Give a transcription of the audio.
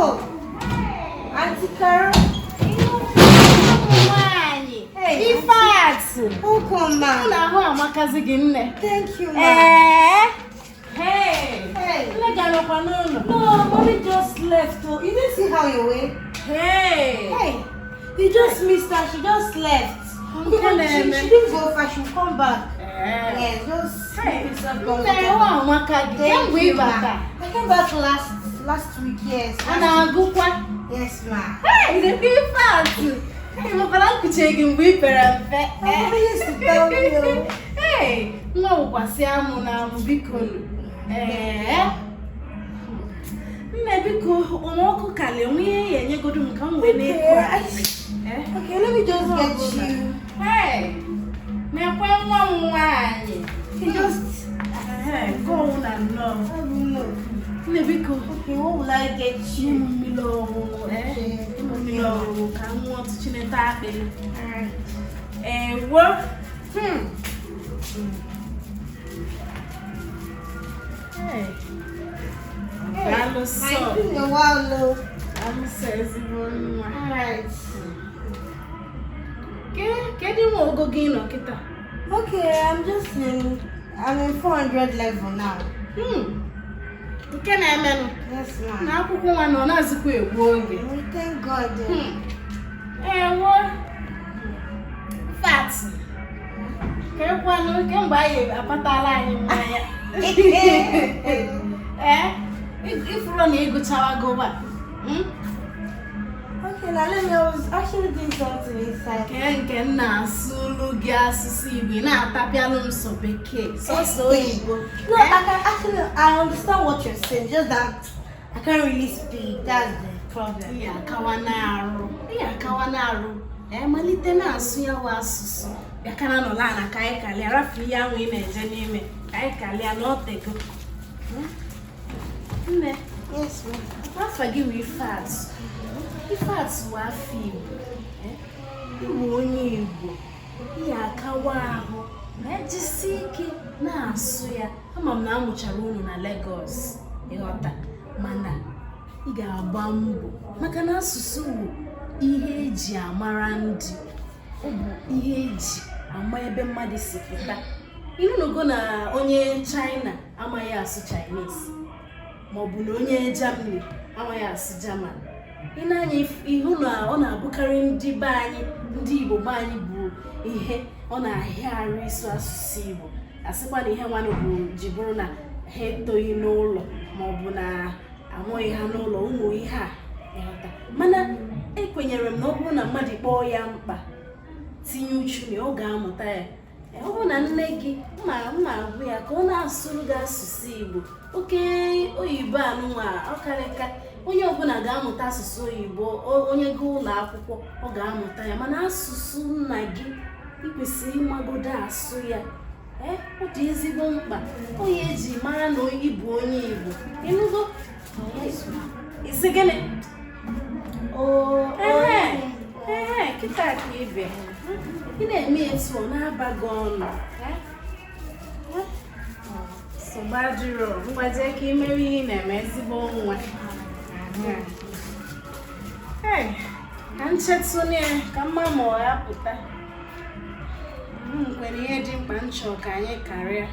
Oh, Auntie Carol. Nwaanyị. Ifeatụ. Welcome, ma. Ụlọ ahụ amakazi gị nne. Thank you, ma. Ee. Hey. Hey. Nne ga-anọkwa n'ụlọ. No, mommy just left. Oh, you didn't see how you were. Hey. Hey, you just missed her. She just left. Nke na-eme. She didn't go far. She'll come back. Ee. Yes, just Hey. make yourself Nne, comfortable. ahụ amaka gị. Thank Kemgbe ị you, ma. bata. I came back last week. Yes. A na-agụkwa. Yes, ma. Hey, lekwa Ifeatụ. Ị makwara nkuche gị mgbe ị pere mpe. My mommy used to tell me. Oh. Hey, nwa wụkwasị amụ na amụ biko nụ. Ee. Nne biko okpomọkụ ka le nwe ihe ya enyegodu m ka m wee na-eku Okay, akpịrị. Eh? Okay, let me just get you. Hey, na-ekwe nwa m nwaanyị. Okay, just. Ee, nke ọnwụ na nnọọ. I don't know. Nne biko, Okay, what will I get nye m you? mmiri ọṅụṅụ. Eh? Okay. Nye m mmiri ọṅụṅụ ka m ṅụọ tupu Chineke akpịrị. Alright. Ewo. Hey. Hey, Daalụ ma, sọ. it's been a while, though. Daalụ sọ ezigbo nwa. Alright. Kedu nwa ogo gị nọ kịta? Okay, I'm in 400 level now. Nke na-emenụ Yes, ma. na akwụkwọ nwa nọ na-azụkwa egbu oge. We thank God. Ewo. Fat. Kekwanụ kemgbe anyị akpatala anyị mmanya. Ee, ifuru na ịgụchawago ba. Okay, now let me, I was actually doing something inside. Kee nke m na-asụlụ gị asụsụ Igbo, ị na-atapịalụ m sọ bekee, sọsọ oyibo. No, I can actually, I understand what you're saying, just that I can't really speak. That's the problem. Ihe akawa na-arụ, ihe akawa na-arụ. Ee, malite na-asụ ya wa asụsụ. Bịakana nọla ala ka anyị kalịa, rafu ihe ahụ ị na-eje n'ime, ka anyị kalịa na otego. Nne, Yes, ma'am. afa gị wụ Ifeatụ. Ifeatụ wụ afọ Igbo. Ịwụ onye Igbo. Ihe akawa ahụ na-ejisi ike na-asụ ya. Ama m na amụchara unu na Lagos, ịghọta, mana ị ga-agba mbọ maka na asụsụ bụ ihe eji amara ndị, ọ bụ ihe eji ama ebe mmadụ si pụta. Ịnụnụgo na onye China amaghị asụ Chinese, maọbụ na onye Germany amaghị asụ German. Ị na-anya ihu na ọ na-abụkarị ndị be anyị, ndị Igbo be anyị bụ ihe ọ na-ahịa arụ ịsụ asụsụ Igbo. Asịkwa na ihe nwanụ bụ ji bụrụ na ha etoghị n'ụlọ maọbụ na amụghị ha n'ụlọ, ụmụ ihe a ịghọta. Mana ekwenyere m na ọ bụrụ na mmadụ kpọọ ya mkpa tinye uchu na ọ ga-amụta ya. Ọ bụrụ na nne gị mma agwụ ya ka ọ na-asụrụ gị asụsụ Igbo, oke oyibo anụnwa ọkarịka onye ọbụla ga-amụta asụsụ oyibo, onye gaa ụlọ akwụkwọ ọ ga-amụta ya, mana asụsụ nna gị ị kwesịrị ịmagodo asụ ya. Ọ dị ezigbo mkpa onye eji mara na ị bụ onye Igbo. Ịnụgo? Isi gịnị? Ee, kịta ka ị bịa. Ị na-eme etu ọ na-aba gị ọnụ. Sọgbajuru, ngwaje ka ị mere ihe ị na-eme ezigbo nwa. Ka nchetụ ya ka mma ma ọ ya pụta. M nwere ihe dị mkpa m chọrọ ka anyị karịa.